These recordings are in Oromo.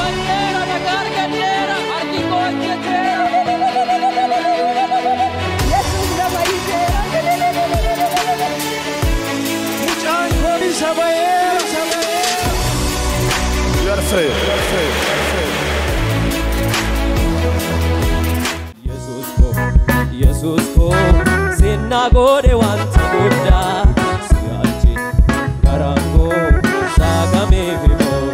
Fayyeera, nagaa argadheera, harki koo hojjeteera. Yesuus na fayyiseera. Mucaan koo isa ba'eera. You are free. You are free. You are free. Yesuus koo, Yesuus koo, sinna godhe wanta guddaa si'achi garaan koo saaqameef immoo.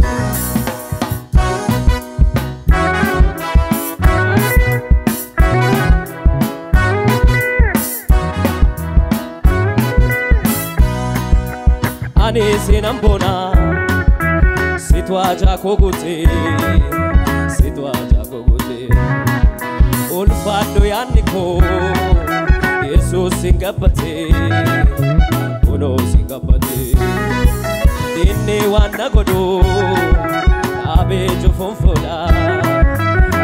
Ani sinan boona situ ajaa koo guutee, situ ajaa koo guutee. Ulfaadho yaadni koo Yesuus sin gabbatee, kunoo sin gabbatee. Inni waan na godhu dhaabee cufuun fuula,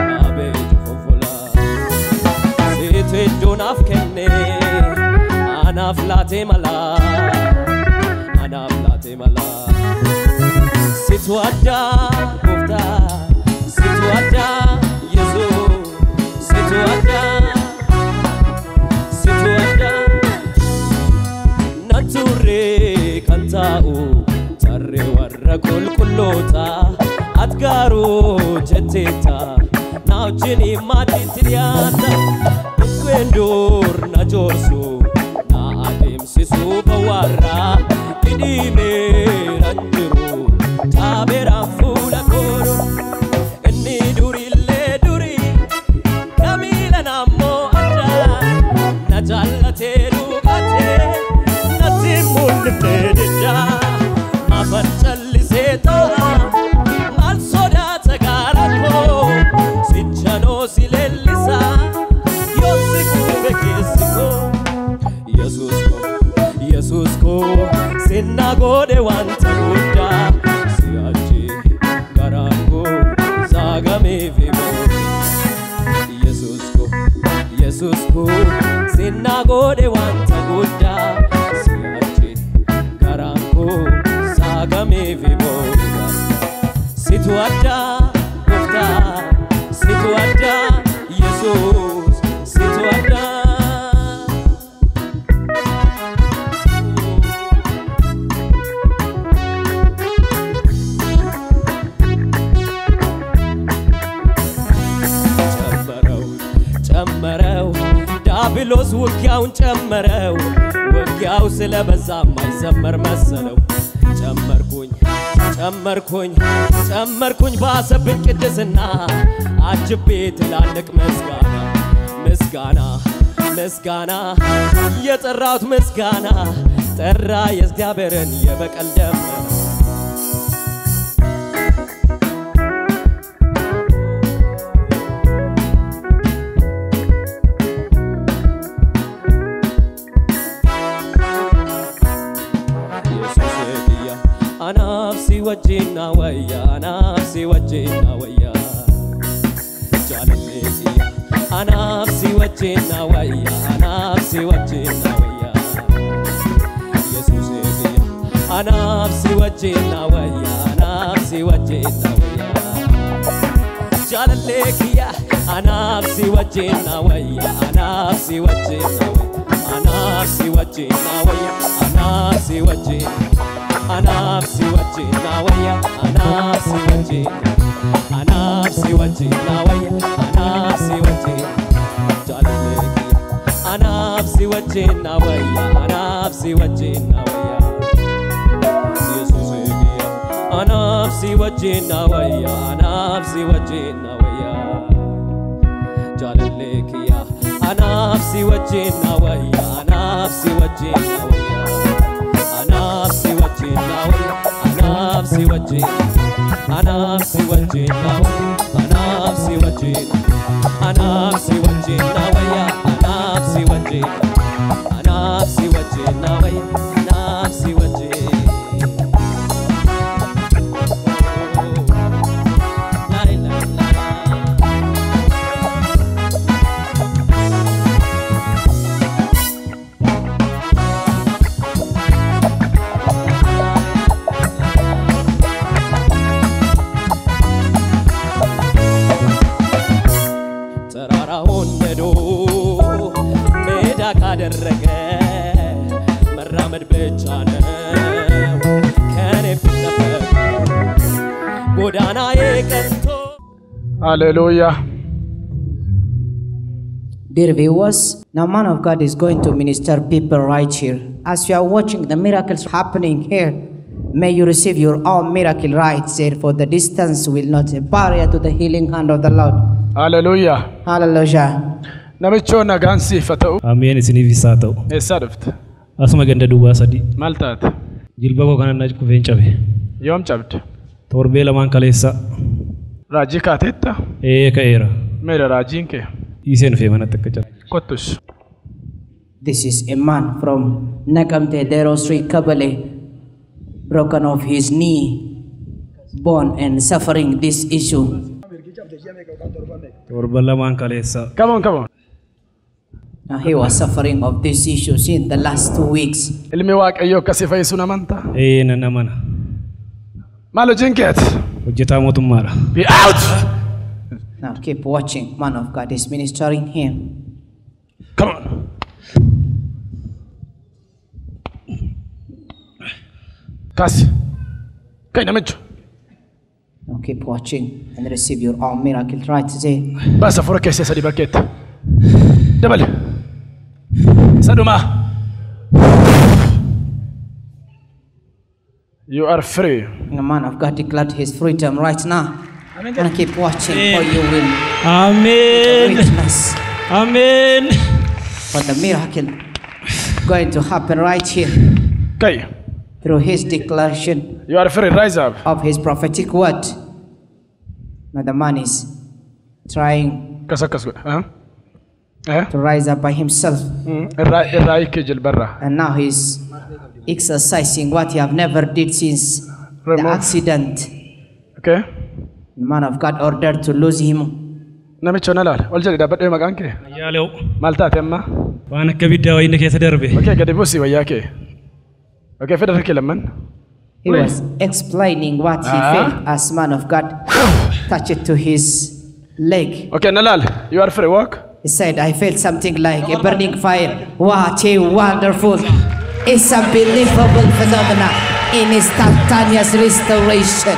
dhaabee cufuun fuula. Situ iddoo naaf kenne anaaf laatee mala, anaaf laatee mala. Situ addaa gooftaa, situ addaa Yesuus, situ addaa, situ addaa. Nan turre kan taa'u tarree warra qulqulloota, ati garuu jetteetta na wajjin maaddiitti dhiyaata. Dhukkeen dur na joorsu na adeemsisu bawwaarraa dhidhiimeeraan jiru caabeeraan fuula koo dura. Inni durillee durii kamiila naammoo addaa na jaallatee dhugatee natti mul'ifnee diddaa maafan callisee ta'a maal sodaata gaara koo sichanoo si leellisa yoo si quube keessi koo. Yesuus koo, Yesuus koo, sinna godhe wanta guddaa si'achi garaan koo saaqameef immoo. Yesuus koo, Yesuus koo, sinna godhe wanta guddaa si'achi garaan koo saaqameef immoo. Situ addaa gooftaa, situ addaa Yesuus, situ addaa. ጨመረው ጨመረው ዲያብሎስ ውጊያውን ጨመረው፣ ውጊያው ስለበዛ ማይዘመር መሰለው። ጨመርኩኝ ጨመርኩኝ ጨመርኩኝ ባሰብኝ ቅድስና አጅቤ ትላልቅ ምስጋና፣ ምስጋና ምስጋና የጠራሁት ምስጋና ጠራ የእግዚአብሔርን የበቀል ደመና። Yesuus kiyya anaaf si wajjin na wayya, anaaf si wajjin na wayya. Jaalallee kiyya anaaf si wajjin na wayya, anaaf si wajjin na wayya. Yesuus kiyya anaaf si wajjin na wayya, anaaf si wajjin na wayya. Jaalallee kiyya anaaf si wajjin na wayya, anaaf si wajjin na wayya, anaaf si wajjin na wayya, anaaf si wajjin, anaaf si wajjin na wayya, anaaf si wajjin, anaaf si wajjin na wayya, anaaf si wajjin. Jaalallee kiyya anaaf si wajjin na wayya, anaaf si wajjin na wayya. Yesuus kiyya anaaf si wajjin na wayya, anaaf si wajjin na wayya. Jaalallee kiyya anaaf si wajjin na wayya, anaaf si wajjin na wayya, anaaf si wajjin na wayya, anaaf si wajjin, anaaf si wajjin na wayya, anaaf si wajjin, anaaf si wajjin na wayya, anaaf si wajjin, anaaf si wajjin na wayya, anaaf si wajjin. La la la. ብቻ ነው ከኔ የሚጠበቅ ጎዳናዬ ቀንቶ ሃሌሉያ። Dear viewers, now man of God is going to minister people right here. As you are watching the miracles happening here, may you receive your own miracle right there, for the distance will not a barrier to the healing hand of the Lord. Hallelujah. Hallelujah. Namichoo nagaan siif haa ta'u. Ameen isiniifis haa ta'u. Eessaa dhufte? Asuma ganda duwwaa 3. Maal taate? Jilba koo kana na kufeen cabe. Yoom cabde? Torbee 2 kaleessa. Raajii kaateetta? Ee ka'eera. Meera raajiin kee? Dhiiseen dhufee manatti akka cabe. Kottus. This is a man from Nakamte Dero Street, Kabale, broken off his knee, born and suffering this issue. Torba 2 kaleessa. Come on, come on. Now he was suffering of this issue since the last 2 weeks. Ilmi Waaqayyoo akkasii fayyisuun amantaa? Ee nan amana. Maal hojiin keeti? Hojjetaa mootummaadha. Be out! Now keep watching. Man of God is ministering him. Come on. Kaasi. Ka'i namicho. Now keep watching and receive your own miracle right there. Baasa hafuura keessee 3 bakkeetti. Dabali. Sadhumaa. You are free. The man of God declared his freedom right now. And keep watching, for you will Ameen. witness Ameen. for the miracle going to happen right here Ka'i. through his declaration You are free. Rise up. of his prophetic word. Now the man is trying Akkas akkas godha. Eh? to rise up by himself, Irraa hiikee jilbarraa. and now he's exercising what he have never did since the Remove. accident. Okay? The man of God ordered to lose him. Namicha na laala. Ol jedhi dhaabbadhee maqaan kee? Ayyaalew. Maal taate amma? Waan akka ibiddaa wayii na keessa darbe. Okay, gadi buusii wayyaa kee. Okay, fedha harka lamman. He was explaining what he felt as man of God touched to his leg. Okay, na laala. You are free. Walk. He said, I felt something like a burning fire. What a wonderful, it's unbelievable phenomena in instantaneous restoration.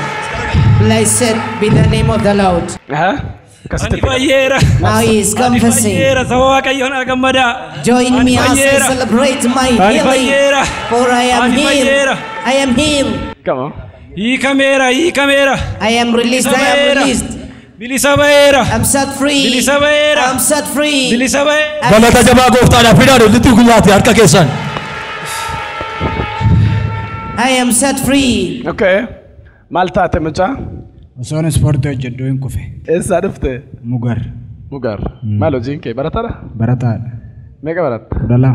Blessed be the name of the Lord. Aha. Ani Akkasitti. fayyeera. Now he is Ani confessing. fayyeera. Saba Waaqayyoon haa gammadaa. Join Ani me as I fayyeera. celebrate my Ani healing. fayyeera. For I am Ani healed. fayyeera. I am healed. Come on. Hiikameera. Hiikameera. I am released. I am Bilisa released. Bilisa ba'eera. I'm set free. Bilisa ba'eera. I'm set free. Bilisa ba'eera. Galata jabaa gooftaadhaaf fidaa lixxii guyyaati harka keessan. I am set free. Okay. Maal taate mucaa? Osoon ispoortii hojjedhu hin kufe. Eessaa dhufte? Mugar. Mugar. Maal hojiin kee? Barataadha? Barataadha. Meeqa baratta? 12.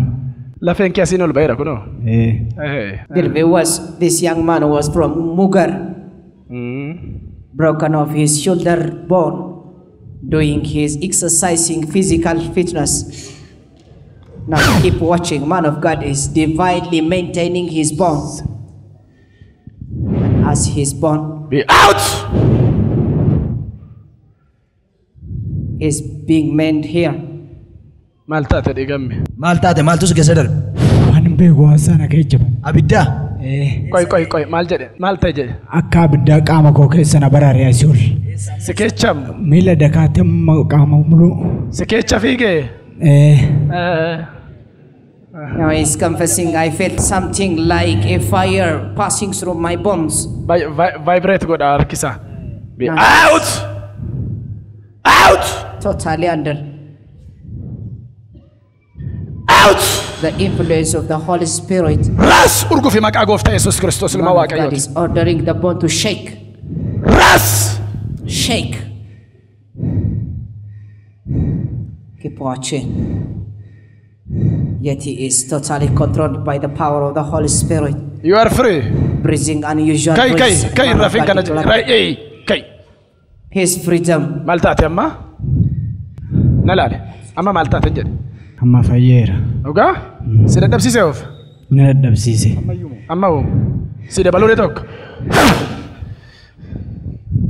Lafeen kee asiin ol ba'eera kunoo. Ee. Ehee. There was this young man was from Mugar, broken off his shoulder bone, doing his exercising physical fitness. Now keep watching. Man of God is divinely maintaining his bone. As his bone Be out! is being mend here. Maal taate dhiigamme? Maal taate maaltu si keessa darbe? Waan hin beeku waan sana keessa jaba. Abiddaa? Ee. Qoy qoy qoy maal jedhe? Maal ta'e jedhe? Akka abiddaa qaama koo keessa na baraare asii ol. Si keecham? Miila dakaatee amma qaama muluu. Si keecha fiigee? Ee. Eh. Now he's confessing, I felt something like a fire passing through my bones. Vibrate godha harkisa. Be out! Out! Totally under Out! the influence of the Holy Spirit. Ras! Urgufi maqaa gooftaa Yesuus Kiristoos ilma Man of God Waaqayyooti. is ordering the bone to shake. Ras! Shake. Keep watching. Yet he is totally controlled by the power of the Holy Spirit. You are free. Breathing unusual Kai kai breaths. kai Man of rafin God kana declared rai ei kai. His freedom. Maal taate amma? Na laale. Amma maal taate jedhe? Amma fayyeera. Dhugaa? Si dadhabsiise of? Na dadhabsiise. Amma hoo? Si dabaluu tokko.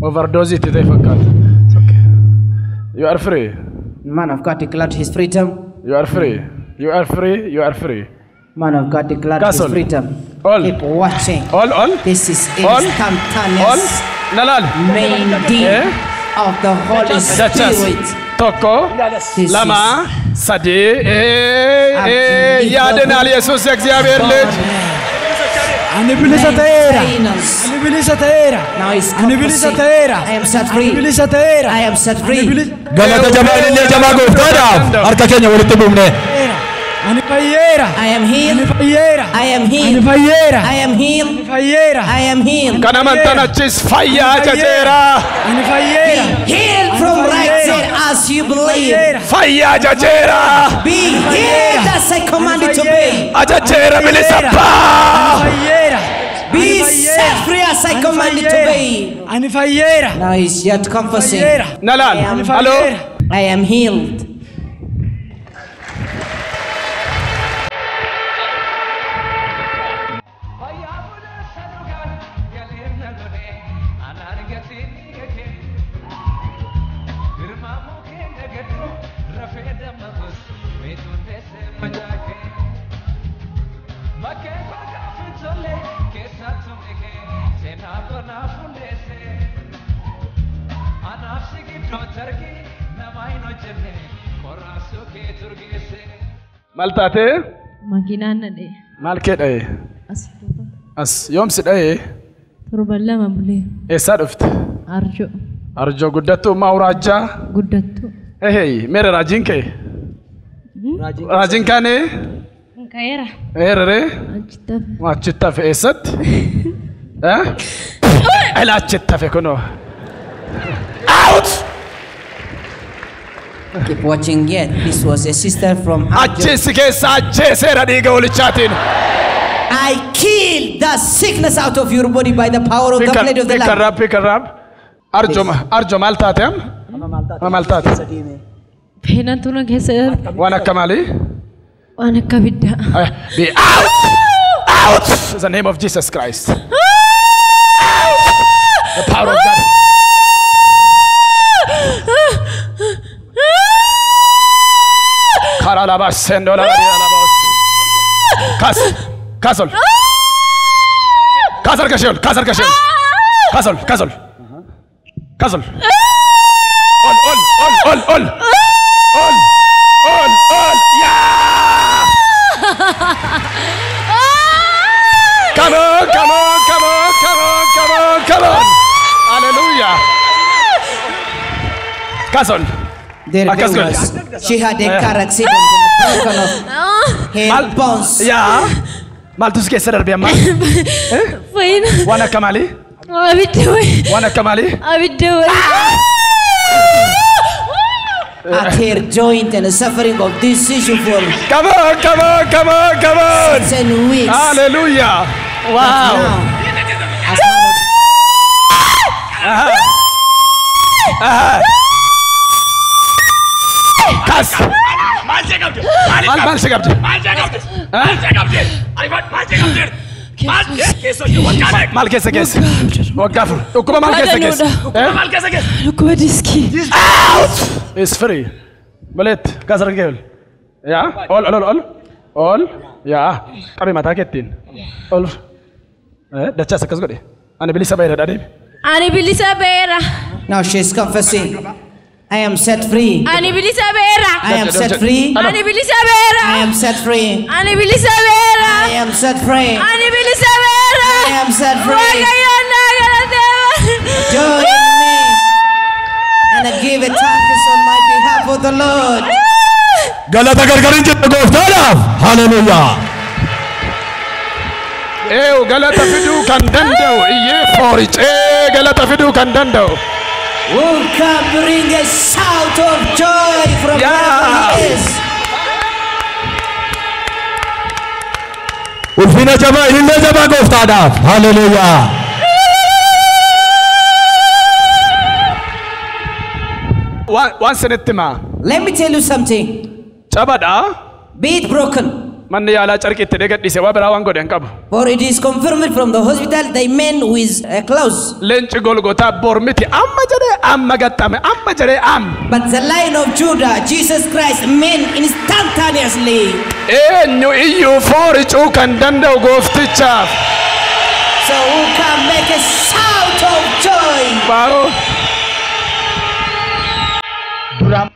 Overdose itti ta'e fakkaata. It's okay. You are free. Man of God declared his freedom. You are free. You are free. You are free. Man of God declared his Castle. Freedom. All. Keep watching. Ol ol. This is Ol. instantaneous Ol. Na laali. mending Eh? Of the Holy Dachas. Spirit. Tokko. This Lama. Sadii. is ያድናል ኢየሱስ የእግዚአብሔር ልጅ። Ani bilisa ta'eera. Maintenance. Ani bilisa ta'eera. Now he's Ani bilisa confessing. ta'eera. I am set free. Ani bilisa ta'eera. I am set free. Ani bilisa Galata jabaa ilillee jabaa gooftaadhaaf harka keenya walitti buufne. ta'eera. Ani fayyeera. I am Ani healed. fayyeera. I am Ani healed. fayyeera. I am healed. Ani fayyeera. I am healed. Kan amantan achis fayyaa jajeera. Ani fayyeera. Healed from right there as you believe. Fayyeera. Fayyaa jajeera. Be healed as I command it to be. Ajajeera bilisa baa. Fayyeera. Be set free as I command it to be. Ani fayyeera. Now he's yet confessing. Fayyeera. Na laali. Ani Haloo. fayyeera. I am healed. Maal taatee? Makiinaan na dha'e. Maal kee dha'e? As duuba. As yoom si dha'e? Torban 2 bulee. Eessaa dhufte? Arjoo. Arjoo guddattuu maa uraajjaa? Guddattuu. Ehey, meera raajiin kee? Raajiin kaanee? Ka'eera. Eereree? Achitti hafe. Achitti hafe eessatti? Eh? Ila achitti hafe kunoo. Out! Keep watching yet. This was a sister from Arjo. Achi si keessa ajjeeseera dhiiga holichaatiin. I killed the sickness out of your body by the power of the blood of the Pick her Lamb. Up, pick her up. Arjo, Arjo maal taate amma? Amma maal taate? Feenatu na keessa darbe. Waan akka maalii? Waan akka abiddaa. Be out! Out! In the name of Jesus Christ. Out! The power of God. Karalabas sendolabas. Kaas. Kaas ol. Kaas harka ishee ol. Kaas harka ishee ol. Kaas ol. Kaas ol. Kaas ol. Ol ol ol ol ol. Ol ol ol. Yeah! Come on, come on, come on, come on, come on, come on. Hallelujah. Kaas ol. There Akkas godhe. was. She had a car accident and broken off her bones. Yaa. Maaltu si keessa darbe amma? Fayyina. Waan akka maalii? Abidda wayi. Waan akka maalii? Abidda wayi. At her joint and suffering of this issue for Come on, come on, come on, come on. 10 weeks. Hallelujah. Wow. Now, as man of Aha. Kaas. Maal maal si qabdi? Maal keessa keessa? Waggaa 4. Dhukkuba maal keessa keessa? Eh? Dhukkuba diskii. Out! It's free. Baleet, kaas harka kee ol. Yaa, ol, ol, ol, ol. Ol. Yaa, qabi mataa keettiin. Ol. Eh, dachaas akkas godhe. Ani bilisa ba'eera deemi. Ani bilisa ba'eera. Now she's confessing. I am set free. Ani bilisa ba'eera. I am set free. Ani bilisa ba'eera. I am set free. Ani bilisa ba'eera. I am set free. Ani bilisa ba'eera. I am set free. Waaqayyoon naa galateeffa. Join me and I give a thanks on my behalf of the Lord. Galata gargar hin jirre gooftaadhaaf. Haleluuyaa. Eew galata fiduu kan danda'u iyyee fooricee galata fiduu kan danda'u. Who can bring a shout of joy from wherever he is? Ulfina jabaa ilillee jabaa gooftaadhaaf. Haleluuyaa. Waan sinitti himaa. Let me tell you something. Cabadhaa Be it broken. Manni yaalaa carqii itti gadhiise waa biraa waan godhe hin qabu. For it is confirmed from the hospital they men with a clothes. Leenci Golgotaa bor miti amma jedhee amma gaxxame amma jedhee amma. But the Lion of Judah, Jesus Christ, men instantaneously. Eenyu iyyuu fooricuu kan danda'u gooftichaaf. So who can make a shout of joy? Baaroo. Duraan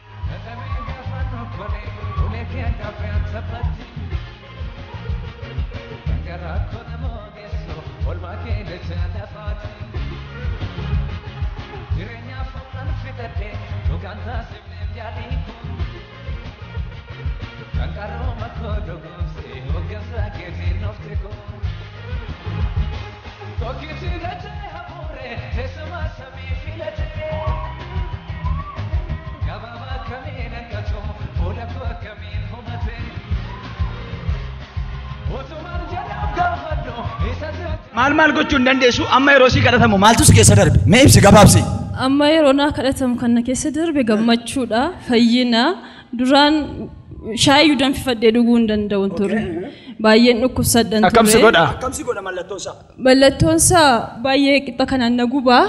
maal maal gochuu hin dandeessu amma yeroo sii kadhatamu maaltu si keessa darbe mee ibsi gabaabsi. Amma yeroo naa kadhatamu kan na keessa darbe gammachuudha fayyina duraan shaayii danfifadhee dhuguu hin danda'u ture baay'een dhukkubsadhan ture. Akkam si godha? Akkam si godha mallattoon isaa? Mallattoon isaa baay'ee qixa kanaan na gubaa.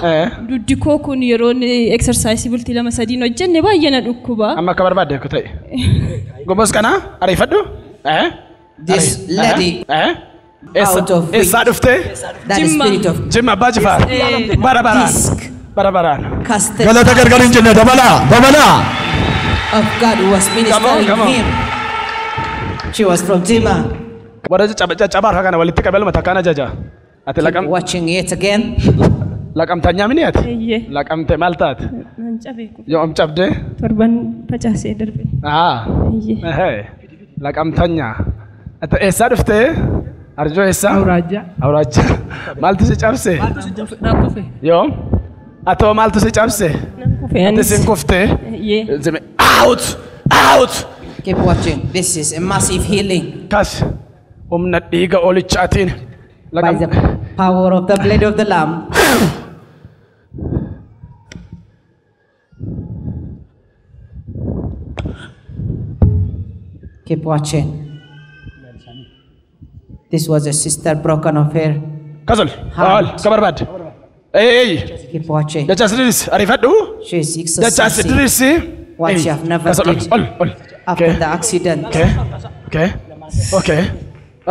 Duddi koo kun yeroo exercise bultii 2-3 hojjenne baay'ee na dhukkuba. Amma akka barbaadde akka ta'e. Gombos kana ariifadhu. This lady out of Eessaa dhuftee? That spirit of Jimma Abbaa Jifaar. Bara baraan. Bara baraan. casted Galata gargar hin jenne dabalaa dabalaa. of God was ministering come on. him. She was from Jimma. Warra caccabaa harka kana walitti qabee lama takkaan ajaja. Ati Keep watching yet again. laqamtanyaa mini ati? Eeyyee. Laqamte maal taate? Nan cabee kun Yoom cabdee? torban facaasee darbe. Eeyyee. Laqamtanyaa. Ati eessaa dhuftee? Arjoo eessaa? Awuraajjaa. Awuraajjaa. Maaltu si cabse? Nan kufe. Yoom? Atoo maaltu si cabse? Nan kufe Ati anis. sin kuftee? Eeyyee. Out! Out! Keep watching. This is a massive healing. Kas humna dhiiga olichaatiin By the power of the blood of the Lamb. Keep watching. This was a sister broken of her. Kasol, ol, ka barbaadde. Eey, Keep watching. dachaas dirisi, ariifadhu. She is Dachaas exercising dirisi. what she have never Kasol, ol, did ol, ol. after the accident. Okay, okay, okay,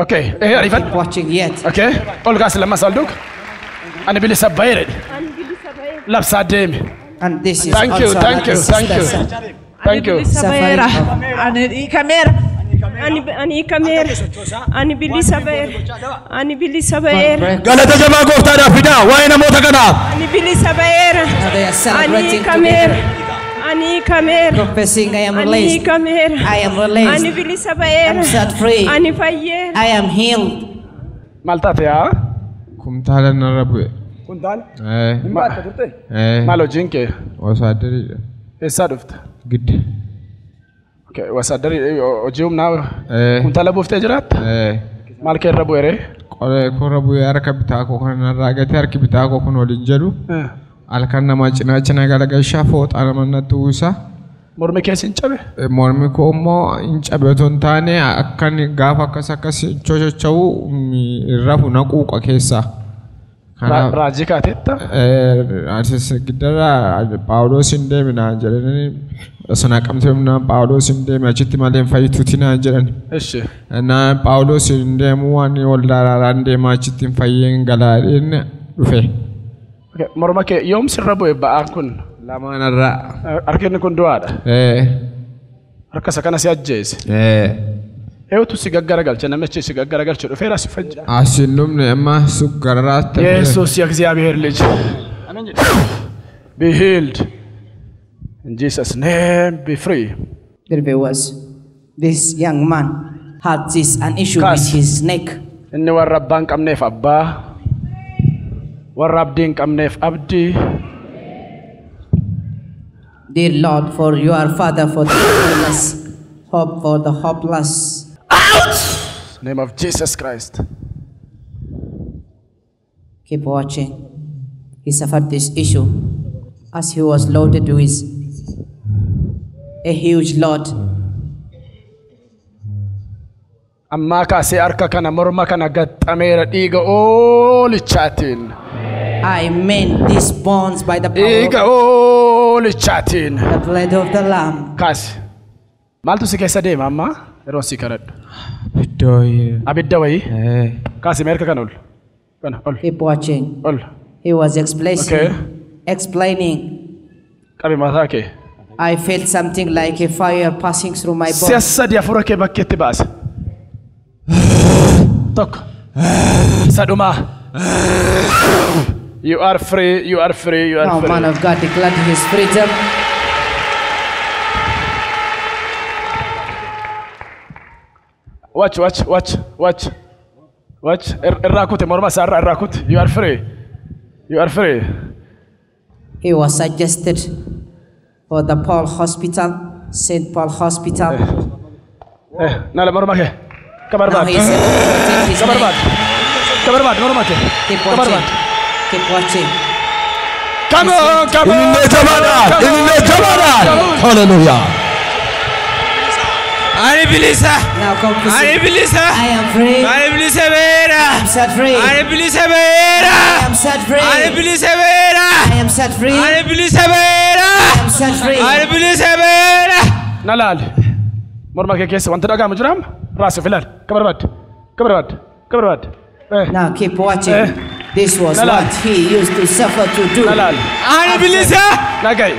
okay. Ee, ariifadhu. Keep watching yet. Okay, ol kaas lammas ol duuka. Ani bilisa bayeedha. Labsaa deemi. And this is Thank you, also thank you, another thank you. sister Thank you. Bilisa suffering bayeera. of Ani hiikameera. Ani hiikameera. Ani bilisa bayeera. Ani bilisa bayeera. Galata jabaa gooftaadhaaf fidaa waa'ee namoota kanaaf. Ani bilisa bayeera. Now they are Ani celebrating hiikameera. together, Ani hiikameera. confessing I am Ani released. hiikameera. I am released. Ani bilisa bayeera. I'm set free. Ani fayyeera. I am healed. Maal taate yaa? Kumtaala narra bu'e. Kuntaala? Eh, Hin baatta turte? eh, Maal hojiin kee? Wasaadariidha. Eessaa dhufte? Gidda. Okay, wasaaddarii hojii humnaa Eh, kuntaala buuftee jiraatta? eh, Maal kee irra bu'e ree? Qoree korra bu'ee harka bitaa koo kana narraa gatee harki bitaa koo kun waliin jedhu halkan nama cinaacha na galagalchaa fooxaa nama natti uwwisa. Mormi keessa hin cabe? Mormi koo immoo hin cabe otoo hin taane akkan gaafa akkas akkas socho'u rafu na quuqa keessaa. Kanaaf Raajii kaateetta? Asis giddarraa Phaawulos hin deemi naan jedhanii sana qabtee naan Phaawulos hin deemi achitti malee hin fayyituuti naan jedhani. Ishi. Naan Phaawulos hin deemu waan waldaa araaraan deema achitti hin fayyeen galaadheen dhufe. Okay, morma kee yoom sirra bu'e ba'aan kun? Lamaan irraa. Harki kun du'aadha. Eh, Harka isa kana si ajjeese. eh. Eewwatu si gaggaragalche namichi si gaggaragalche dhufeera si fajja. As hin dhumne amma suggarraa ta'e. ኢየሱስ የእግዚአብሔር ልጅ be healed in Jesus name be free. There was this young man had this an issue Kas. with his neck. Inni warra abbaa hin qabneef abbaa, warra abdii hin qabneef abdii, Dear Lord, for you are Father for the fatherless, hope for the hopeless. Name of Jesus Christ. Keep watching. He suffered this issue as he was loaded with a huge load. Ammaa kaasee harka kana morma kana gaxxameera dhiiga oolichaatiin. I mend these bonds by the power Dhiiga oolichaatiin. of the blood of the Lamb. Kaasi. Maaltu si keessa deema amma yeroo si kadhadhu? Abidda wayii. Abidda wayii? Kaasi mee harka kana ol. Kana ol. Keep watching. Ol. He was explaining. Okay. Explaining. Qabi mataa kee. I felt something like a fire passing through my Si'a body. sadi hafuura kee bakkeetti baasa. Tokko. Sadhumaa. You are free, you are free, you are Now, man free. of God declared his freedom. Watch, watch, watch, watch. Watch. Irraa kute morma isaa irraa irraa kute. You are free. You are free. He was suggested for the Paul Hospital, St. Paul Hospital. Nala morma kee. Ka Now barbaadu. he is able to rotate his Ka neck. barbaadu. Ka barbaadu morma kee. Keep Ka watching. barbaadu. Keep watching. Come on, come on. Ilillee jabaadha. Ilillee jabaadha. Hallelujah. Ani bilisa. Now Ani confessing. bilisa. I am free. Ani bilisa ba'eera. I am set free. Ani bilisa ba'eera. I am set free. Ani bilisa ba'eera. I am set free. Ani bilisa ba'eera. I am set free. Ani bilisa ba'eera. Na laali. Morma kee keessa wanti dhaga'amu jira amma? Raasuuf ilaali. Ka barbaadde. Ka barbaadde. Ka barbaadde. Now keep watching. This was Na laali. what he used to suffer to do. Na laali. Ani bilisa. Dhaga'i.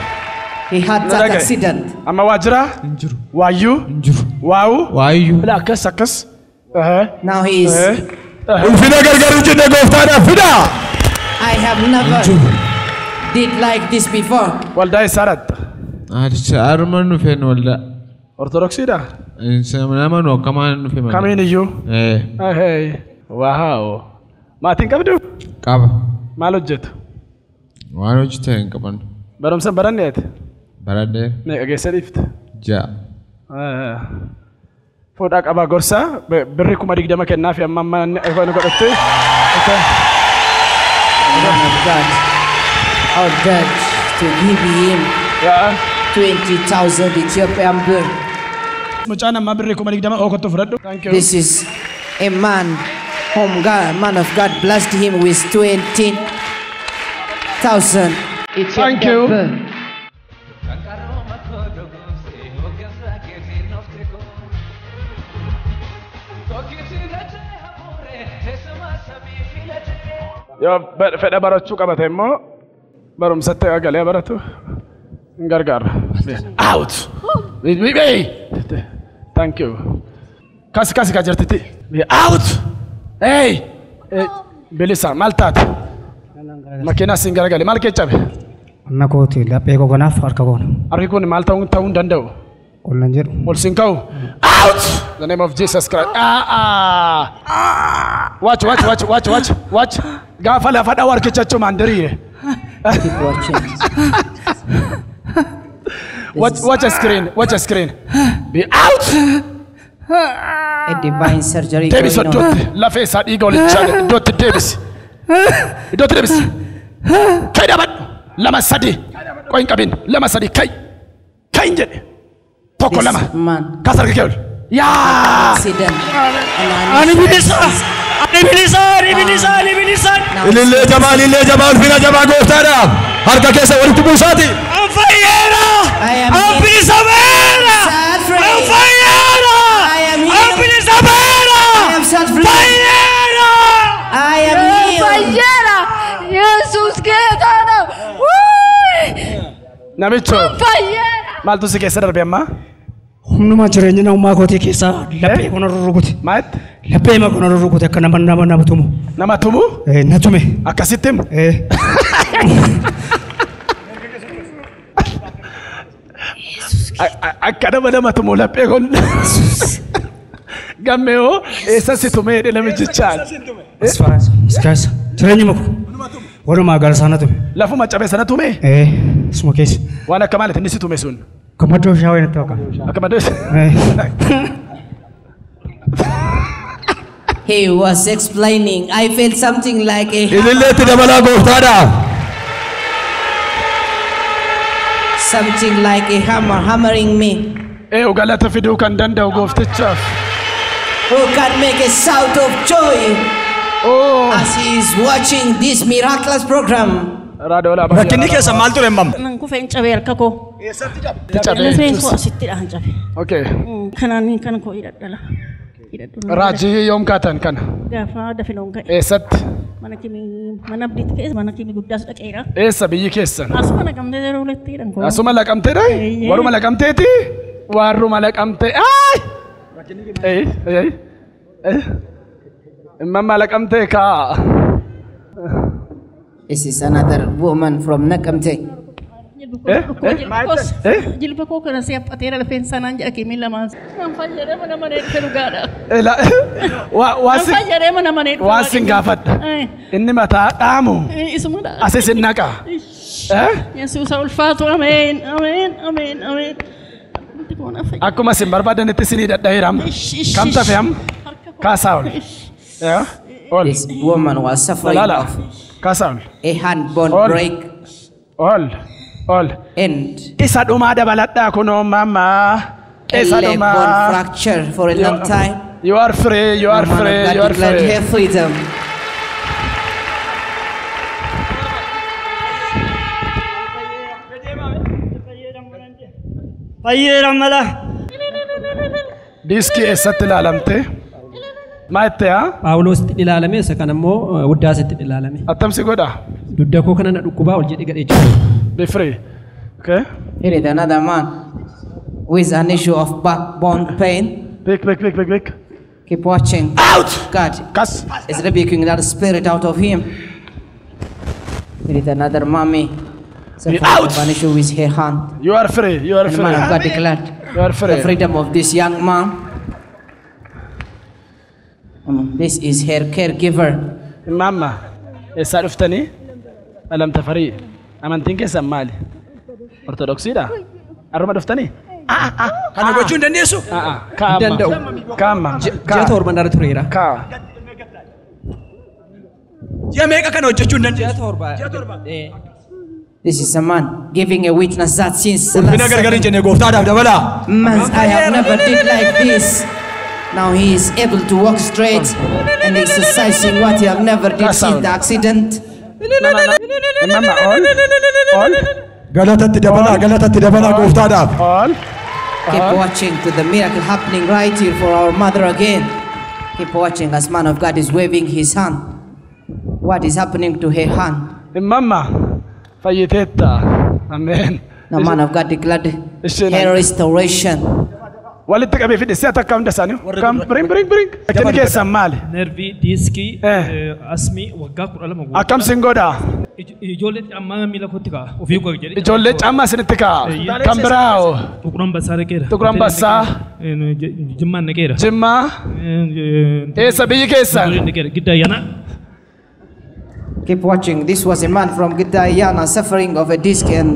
He had that Dhaga'i. accident. Amma waa jiraa? Hin jiru. Waayyuu? Hin jiru. Waa'uu? Waayyuu. Ilaa akkas akkas. Now he is. Ulfina gargar hin jenne gooftaadhaaf fidaa. I have never did like this before. Waldaa eessaa dhaqxa? Arma dhufeen waldaa. Ortodoksiidha? Nama nu akkamaan dhufe malee. Kamiin iyyuu? Waaw. Maatiin qabdu? Qaba. Maal hojjetu? Waan hojjetan hin qaban. Barumsa hin baranneeti? Baradhee. Meeqa geessa dhiifte? 6. Fuudhaa qabaa gorsaa birri 20,000 kennaa fi amma amma inni godhatte. Man of God ordered to give him 20,000 Ethiopian birr. Mucaan ammaa birri 20,000 ookottu fudhadhu. Thank you. This is a man whom God, man of God blessed him with 20,000 Ethiopian Thank you. birr. Yoo fedha barachuu qabate immoo barumsatti galee baratu hin gargaara. Out! Thank you. Kasi kasi ka jirtiti. Out! Hey! Bilisa maal taate? Makiinaa siin garagale maal kee cabe? Anna kooti laphee koo kanaaf harka koona. Harki kun maal ta'uu ta'uu hin danda'u? Ol nan jedhu. Ol siin ka'u. Out! The name of Jesus Christ. Ah ah. Watch watch watch watch watch watch. Gaafa lafa dhawaa harkicha achumaan diriire. Keep watching. Watch watch a screen. Watch a screen. Be out! A divine surgery Deebisi going on. iddootti lafee isaa dhiiga olichaa iddootti deebisi. Iddootti deebisi. Kai dhaabadhu. 2 3 qoy hin qabin 2 3 kai. Kai hin jedhe. Tokko This 2. man Kaas harka kee ol. Yaa! accident. And Ani bilisa. Ani bilisa. Ani bilisa. Ani bilisa. Ilillee jabaa, ilillee jabaa, ulfina jabaa gooftaadhaaf. Harka keessa walitti buusaati. An fayyeera. I am An healed. bilisa ba'eera. Set free. An fayyeera. I am An healed. bilisa ba'eera. I am set free. Fayyeera. I am healed. Fayyeera! Yesuus ጌታ ነው። ውይ! Namicho Fayyeera! maaltu si keessa darbe ammaa? Humnuma jireenya namummaa kootii keessaa laphee koo narra rukute. Maalitti? Laphee koo narra rukute akka nama nama nama tumu. Nama tumu? Na tume. Akkasitti himu? Akka nama nama tumu laphee kun. Gammee hoo eessa si tumee jedhe namichichaan? As keessa. Jireenyuma koo. Walumaa gala sana tume. Lafuma cabe sana tume? Isuma keessa. Waan akka maaliiti inni si tume sun? Akka maddoo shaawee natti fakkaata. Akka maddoo He was explaining. I felt something like a Ililleetti dabalaa gooftaadhaaf. something like a hammer hammering me. Eeyu galata fiduu kan danda'u gooftichaaf. Who can make a shout of joy as he is watching this miraculous program? Rakkinni keessa maal ture mamma? Nan kufeen cabee harka koo. Eessatti cabe? Lafeen koo asitti dhahan cabe. Okay. Kanaan kan koo hidhadhala. Raajii yoom kaatan kana? Gaafa dafinoon ka'e. Eessatti? Mana kimi mana abdiitti ka'e mana kimi guddaas dhaqeera. Eessa biyyi keessan? Asuma naqamtee yeroo walitti hidhan koo. Asuma laqamteedha? Waruma laqamteeti? Warruma laqamtee. Ay! Ei, ei. Mamma laqamtee kaa. This is another woman from Nakamte. Jilba koo kana si haphateera lafeen sanaan jedha kimi lamaan. Nan fayyadee mana manee dhufe dhugaadha. Nan fayyadee mana manee dhufe. Waan sin gaafadha. Inni mataa dhaamu. Isumadha. Asis hin naqa. Yesuusa ulfaatu ameen ameen ameen ameen. Akkuma isin barbaadanitti isinii dhadhaheera amma. Kam tafe amma? Kaasaa ol. Ol. This woman was suffering of Kaasaa ol. a hand bone break. Ol. Ol. And Isa dhumaa dabaladhaa kunoo mamma. a Isa leg dhumaa. bone fracture for a long time. You are free, you are The man of free, God you are declared free. her freedom. Fayyeera mala. Diiskii eessatti ilaalamte? Maa itti haa? Phaawulositti ilaalame isa kana immoo Wuddaasitti ilaalame. Attam si godha? Dugda koo kana na dhukkubaa ol jedhee gadhee jiru. Be free. Okay. Here is another man with an issue of backbone pain. Pick, pick, pick, pick, pick. Keep watching. Out! God is rebuking that spirit out of him. Here is another mommy suffering Out! of an issue with her hand. You are free, you are And free. man of God declared You are free. the freedom of this young man. This is her caregiver. Mamma, eessaa dhuftanii? Alam Tafarii. Amantiin keessan maali? Ortodoksiidha? Har'uma dhuftanii? Kana gochuu hin dandeessu? Kaa'amma. Danda'u. Kaa'amma. Ji'a torban irra tureera. Kaa'a. Ji'a meeqa kana hojjechuu hin dandeessu? Ji'a torba. This is a man giving a witness that since the Ulfina last gargar hin 7 jenne gooftaadhaaf dabalaa. months I have never did like this. Now he is able to walk straight and exercising what he have never did since the accident. Mamma, ol. Ol. Galatatti dabalaa, galatatti dabalaa gooftaadhaaf. Ol. Keep watching to the miracle happening right here for our mother again. Keep watching as man of God is waving his hand. What is happening to her hand? Mamma, fayyiteetta. Ameen. The man of God declared Isheen her restoration. Walitti qabee fide si'a takka hunda isaanii. Kam bring bring bring. Rakkinni keessan maali? Nervii, diiskii, asmii waggaa 12 guutuu. Akkam sin godha? Ijoollee ammaa miila kootti ka'a. Ofii koo jedhee. Ijoollee caammaa isinitti ka'a. Kan biraa hoo? Xuqur Ambassaa dhaqeera. Xuqur Ambassaa. Jimmaan dhaqeera. Jimmaa. Eessa biyyi keessan? Giddaa Ayyaanaa. Keep watching. This was a man from Gidayana suffering of a disc and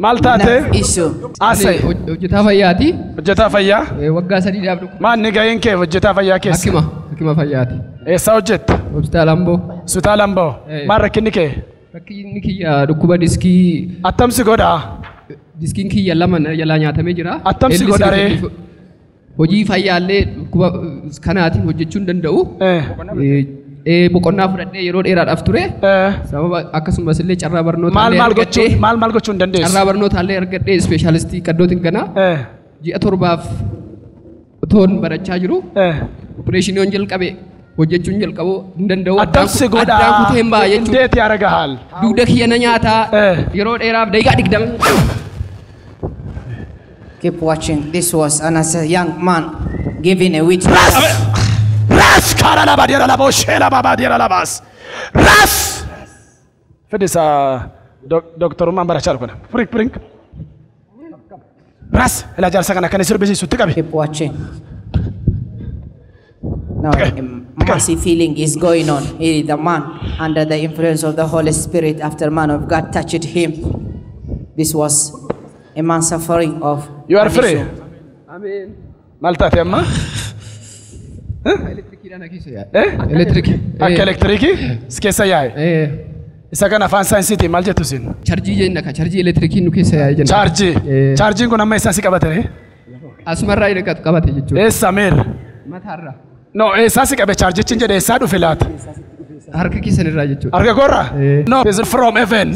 Maal taate? nerve issue. Asee. Hojjetaa fayyaati. Hojjetaa fayyaa? Waggaa sadiidhaaf dhukkubsa. Maanni gaheen kee hojjetaa fayyaa keessa? Hakima. Hakima fayyaati. Eessa hojjetta? Hospitaala Amboo. Hospitaala Amboo. Maal rakkinni kee? Rakkinni kiyya dhukkuba diskii. Attam si godha? Diskiin kiyya lama na jalaa nyaatamee jira. Attam si Eellis godha ree? Hojii fayyaallee dhukkuba kanaatiin hojjechuu hin danda'u. Boqonnaa fudhadhee yeroo dheeraadhaaf ture. Sababa akkasumas illee carraa barnootaa Maal maal gochuu maal maal gochuu hin dandeessu? Carraa barnootaallee argadhee ispeeshaalistii qaddootiin kana ji'a torbaaf otoon barachaa jiru. Opereeshiniin jalqabe hojjechuun jalqabuu hin danda'u. Attam si godha? Addaan kuteen ba'a jechuudha. Indeet yaara gahaal? Dugda kiyya na nyaataa yeroo dheeraaf daqiiqaa 20. Keep watching. This was another young man giving a witness. Ras karala badira la boshela babadira la bas. Ras. Fidisa doktorummaan barachaa jiru kana. Firiik firiik. Ras ilaa jaarsa kana kan sirbisiisutti qabi. Keep watching. Now a massive healing is going on. Here is the man under the influence of the Holy Spirit after man of God touched him. This was a man suffering of You are an free. issue. Ameen. Maal taate amma? Elektirikii. Akka elektirikii si keessa yaa'e. Isa kana afaan saayinsiitiin maal jettu isin? Charjii jenna ka charjii elektirikiin nu keessa yaa'e jenna. Chaarjii. Chaarjiin kun amma eessaan si qabate? Asumarraa hidhaqatu qabate jechuudha. Eessa meer? Mataarra. No, eessaa si qabe chaarjichi jedhe eessaa dhufe laata? Harka keessan irraa jechuudha. Harka koorraa? No, it's from heaven.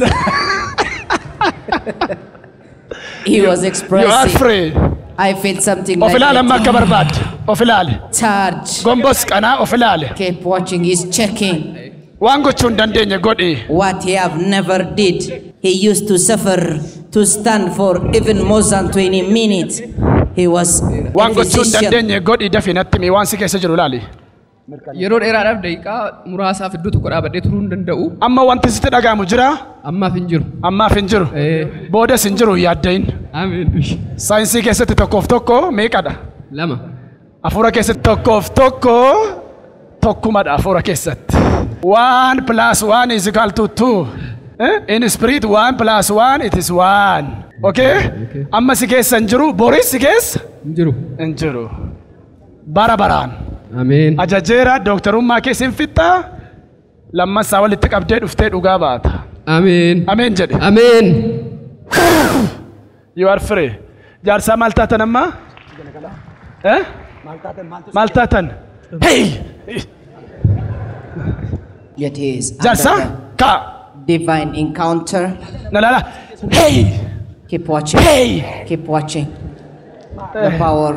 He was expressing. You are free. I feel something Of like ilaali amma akka barbaadde. Of ilaali. Charge. Gombos qanaa of ilaali. Keep watching. He's checking. Waan gochuu hin dandeenye godhi. What he have never did. He used to suffer to stand for even more than 20 minutes. He was a Waan gochuu hin physician. dandeenye godhi dafii natti himi waan si keessa jiru ilaali. Yeroo dheeraadhaaf daqiiqaa muraasaaf iddoo tokko dhaabadhee turuu hin danda'u. Amma wanti sitti dhaga'amu jira? Ammaaf hin jiru. Ammaaf hin jiru. Boodas hin jiru yaaddayin. Amiin. Saayinsii keessatti tokkoof tokko meeqadha? 2. Hafuura keessatti tokkoof tokko tokkumadha hafuura keessatti. 1 + 1 is equal to 2. In spirit 1 + 1 it is 1. Okay? Amma si keessa hin jiru, boris si keessa? Hin jiru. Hin jiru. Bara baraan. Ameen. Ajajeera dooktarummaa keessa hin fixxaa lammasaa walitti qabdee dhuftee dhugaa baata. Ameen. Ameen jedhe. Ameen. You are free. Jaarsaa maal taatan amma? Eh? Maal taatan? Hey! Yet he is Jaarsaa? Kaa. Divine encounter. Na laala. Hey! Keep watching. Hey! Keep watching. The power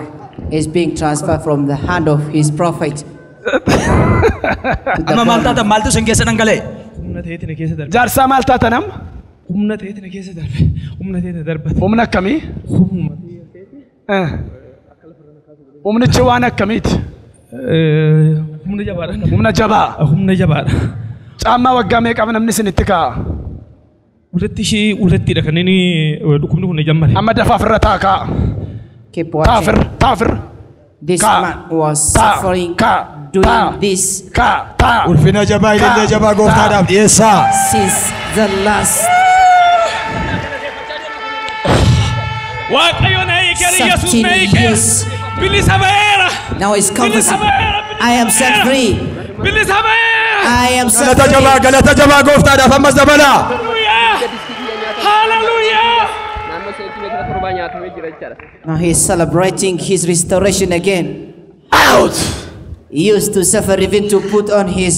is being transferred from the hand of his prophet. Amma maal taatan maaltu isin keessa dhangala'e? Humna ta'eeti na keessa darbe. Jaarsaa maal taatan amma? Humna ta'eeti na keessa darbe. Humna ta'eeti na darbate. Humna akkamii? Humnichi waan akkamiiti? Humna jabaadha. Humna jabaa. Humna jabaadha. Caammaa waggaa meeqa namni isinitti kaa'a? Walitti ishee walittidha kan inni dhukkubni kun jammare. Amma dafaa ofirra taa kaa'a. Keep watching. Taa ofirra. This man was suffering doing this. Ulfina jabaa ilillee jabaa gooftaadhaaf dhiyeessaa. Since the last Waaqayyo na hiikeera, Yesuus na 13 hiikeera. years. Bilisa ba'eera. Now he's confessing. I am set free. Bilisa ba'eera. I am set Galata free. jabaa galata jabaa gooftaadhaaf ammas dabalaa. Hallelujah. Naannoo seentimeetira 7 nyaatamee jira jechaadha. Now he is celebrating his restoration again. Out! He used to suffer even to put on his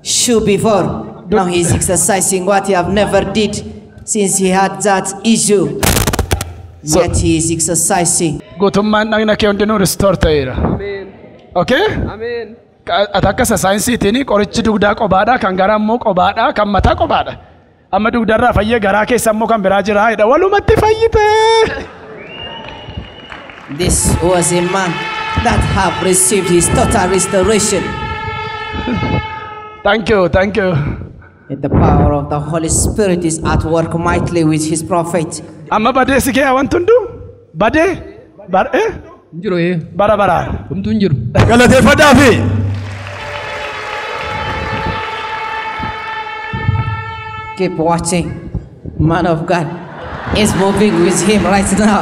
shoe before. Now he is exercising what he have never did since he had that issue. Yet he is exercising. Guutummaan dhagna kee hundinuu restore ta'eera. Ameen. Okay? Ameen. Ati akka isa saayinsiitiin qorichi dugdaa qobaadha, kan garaa immoo qobaadha, kan mataa qobaadha. Amma dugdarraa fayyee garaa keessa immoo kan biraa jira jedha. Walumatti fayyite. This was a man that have received his total restoration. Thank you, thank you. The power of the Holy Spirit is at work mightily with his prophet. Amma badee si kee wanti hunduu badee bar'ee Hin jiru. Bara baraan. Homtuu hin jiru. Galateeffadhaafi. Keep watching. Man of God is moving with him right now.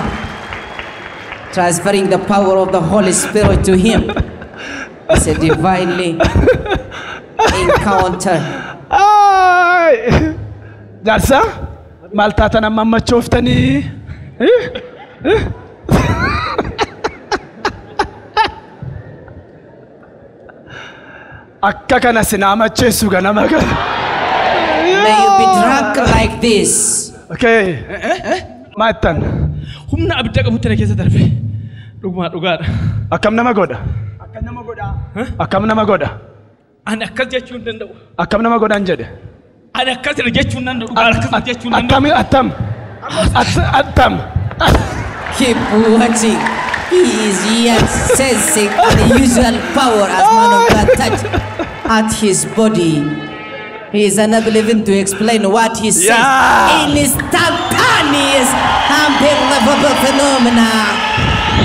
Transferring the power of the Holy Spirit to him. It's a divinely encounter. Jaarsaa maal taatan amma ammachooftanii? Akka kana sinaa macheessu ganama kana. May you be drunk like this. Okay. Maattan. Humna abidda qabutti na keessa darbe. Dhugumaa dhugaadha. Akkam nama godha? Akkam nama godha? Ani akkas jechuu hin danda'u. Akkam nama godhan jedhe? Ani akkas jechuu hin danda'u. Akkas jechuu hin danda'u. Attam attam. Keep watching. He is yet sensing unusual power as man of God touch at his body. He is unable even to explain what he says. Yeah. Instantaneous, unbelievable phenomena.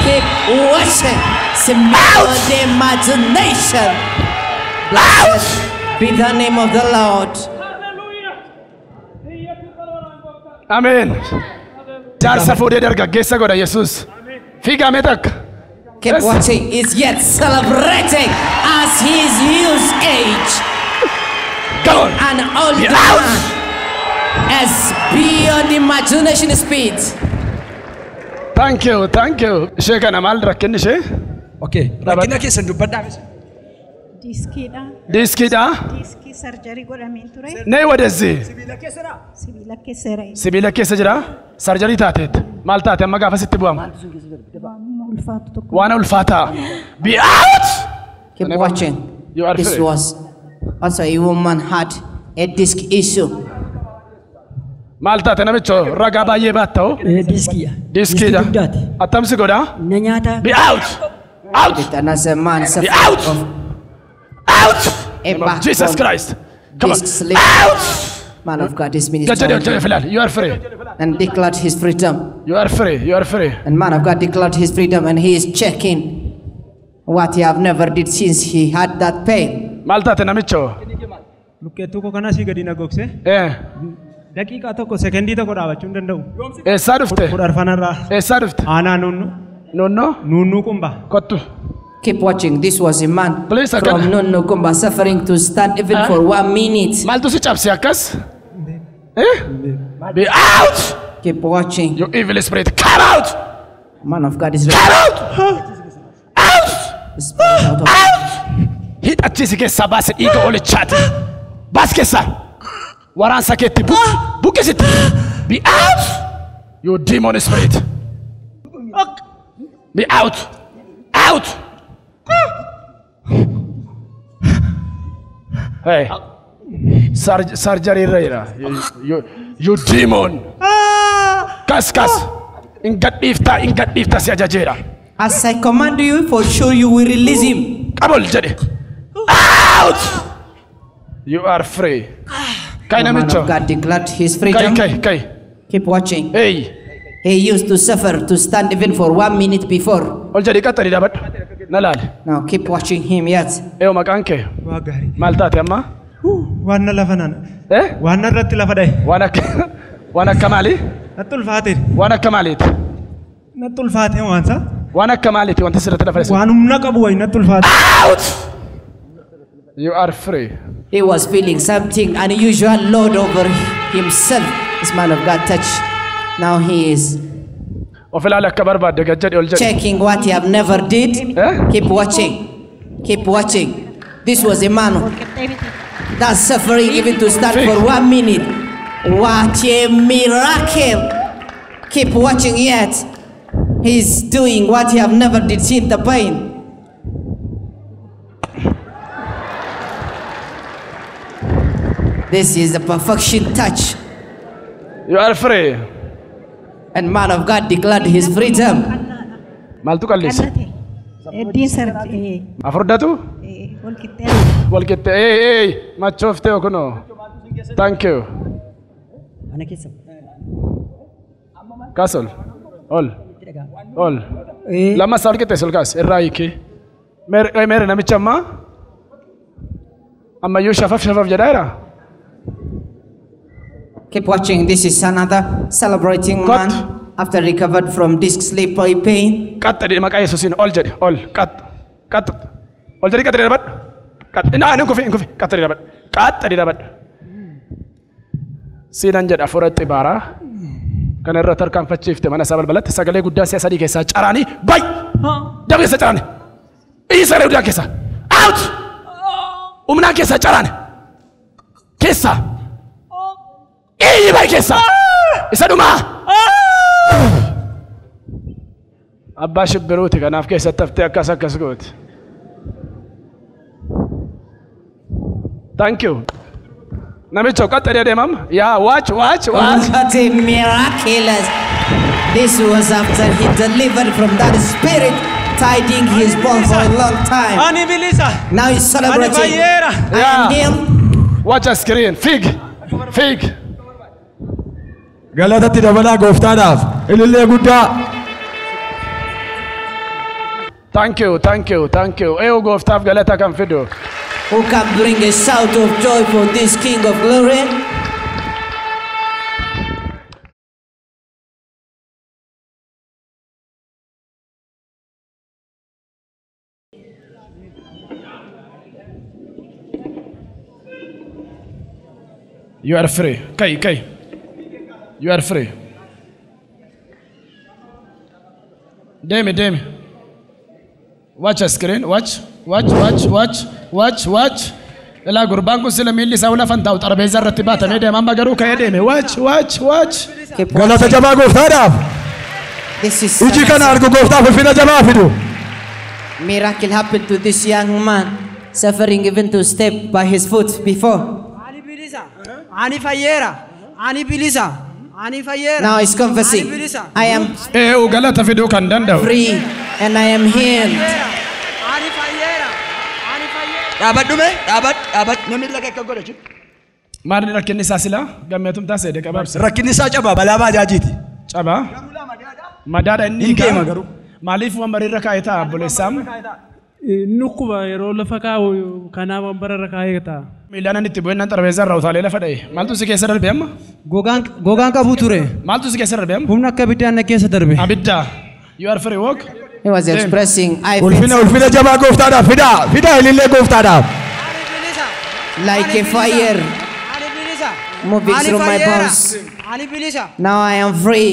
Keep watching. Beyond the imagination. Blessed be the name of the Lord. Ameen. Jaarsa fuudhee dargaggeessa godha Yesuus. Fiigaa mee takka. Keep watching. Is yet celebrating as his youth age. Come on. An old man as beyond imagination speed. Thank you, thank you. Ishee kana maal rakkinni ishee? Okay. Rakkina keessan dubbadhaa. Diskiidha. Diskiidha? Diskii sarjarii godhameen ture. Nee wadeessi? Sibiila keessa jira. Sibiila keessa jira? Sarjarii taateet. Maal taate amma gaafa sitti bu'amu? Waan ulfaataa. Be out! Keep watching. You are This free. was also a woman had a disc issue. Maal taate namicho ragaa baay'ee baatta'u? Diskiidha. Diskiidha. Attam si godha? Na nyaata. Be out! Out! Another man Be suffered out! of Out! a Name of Jesus backbone Christ. Come on. disc slip. Out! Man of God is Gajjadee ol ministering jedhe filaal. You are free. and declared his freedom. You are free. You are free. And man of God declared his freedom, and he is checking what he have never did since he had that pain. Maal taate namicho? Luqqeettuu koo kana asii gadi na gogse. Daqiiqaa tokko sekendii tokko dhaabachuu hin danda'u. Eessaa dhufte? 15rraa. Eessaa dhufte? Aanaa nunnu. Nunnoo? Nunnuu qumba. Kottu. Keep watching. This was a man Please, from Nunnukumba suffering to stand even for 1 minute. Maaltu si cabse akkas? Eh? Be out! Keep watching. You evil spirit, come out! Man of God is Come out! Out! Spirit out of Out! Hidhachiisi keessaa baase dhiiga olichaati. Baas keessaa. Waraansa keetti buqqisitti. Be out! You demon spirit. Be out! Out! Hey. Surgery irra jira. You demon. Kas kas. Hin gadhiiftaa hin gadhiiftaa si ajajeera. As I command you, for sure you will release him. Qabol jedhe. Out! You are free. Kai The man namicho. of God declared his freedom. Kai kai kai. Keep watching. Hey. He used to suffer to stand even for 1 minute before. Ol jedhi qaxxari dhaabadhu. Na laali. Now keep watching him yet. Eeyo maqaan kee? Waa gaarii. Maal taate amma? Waan na lafa nana. Eh? Waan na irratti lafa dhahe. Waan akka waan akka maalii? Natti ulfaate. Waan akka maaliiti? Natti ulfaate waansa. Waan akka maaliiti wanti sirratti lafa dhahe? Waan humna qabu wayi natti ulfaate. Out! You are free. He was feeling something unusual load over himself. This man of God touched. Now he is Of ilaali akka barbaadde gad jedhi ol jedhi. checking what he have never did. Keep watching. Keep watching. This was a man that's suffering even to stand for 1 minute. What a miracle. Keep watching yet. He's doing what he have never did seen the pain. This is the perfection touch. You are free. And man of God declared his freedom. Maaltu qallise? Heddiin sarjii. Afurdatu? Wal qixxee. Wal qixxee. Hey hey machooftee kunoo. Thank you. Ana keessa. Kaas ol. Ol. Ol. Lammasaa ol qixxeessi ol kaas. Irraa hiiki. Meere meere namicha ammaa? Ammayyuu shafaf shafaf jedhaa jira? Keep watching. This is another celebrating man after recovered from disc sleep pain. Qaxxadhi maqaa Yesuusiin ol jedhi ol qax qax ol jedhi qaxxadhi dhaabadhu. Qax naa hin kufi hin kufi qaxxadhi dhaabadhu qaxxadhi dhaabadhu. Siinan jedha hafuura xibaaraa kana irra tarkaanfachiifte mana isaa balbalatti sagalee guddaa si'a sadii keessaa caraanii bay dabee keessa caraani iyyi sagalee guddaa keessaa out humnaan keessaa caraani keessaa iyyi bay keessaa isa dhumaa. Abbaa shibbiruuti kanaaf keessatti haftee akkas akkas gooti. Thank you. Namicho qaxxadee adeemam. Yaa watch watch watch. What a miraculous. This was after he delivered from that spirit tiding his bone for a long time. Ani bilisa. Now he's celebrating. Ani fayyeera. I am healed. Watch a screen. Fig. Fig. Galatatti dabalaa gooftaadhaaf ilillee guddaa. Thank you, thank you, thank you. Eeyu gooftaaf galata kan fidu. Who can bring a shout of joy for this King of Glory? You are free. Kai, kai. You are free. Demi, Demi. Watch a screen, watch. Watch, watch, watch, watch, watch. Ilaa gurbaan kun sila miilli isaa lafan taa'u xarbeezaa irratti baatamee deema amma garuu ka'ee deeme. Watch, watch, watch. Galata jabaa gooftaadhaaf. This is Iji kana argu gooftaaf ulfina jabaa fidu. Miracle happened to this young man, suffering even to step by his foot before. Ani bilisa. Ani fayyeera. Ani bilisa. Ani fayyeera. Now he's confessing, Ani bilisa. I am Eewu galata fiduu kan danda'u. free and I am healed. Ani fayyeera. Ani fayyeera. Dhaabadhu mee dhaabadhu dhaabadhu namni laga akka godha jechuudha. Maalni rakkinni isaa silaa gammeetum taasise qabaabsa. Rakkinni isaa cabaa balaa baajaajiiti. Cabaa. Madaadha inni Hin deema garuu. Maaliif wambariirra kaa'ee ta'a obboleessaam? Nukkuba yeroo lafa kaa'u kanaaf wambararra kaa'ee ta'a. Miilaan inni itti bu'een xarbeezaa irraa utaalee lafa dha'e. Maaltu si keessa darbe amma? Gogaan qabu ture. Maaltu si keessa darbe amma? Humna akka ibiddaan na keessa darbe. Abidda. You are free walk. He was expressing, I Ulfina felt ulfina jabaa gooftaadhaaf fidaa fidaa ilillee gooftaadhaaf. like a fire Ani bilisa. moving Ani through my fayyeera. bones. Ani bilisa. Now I am free.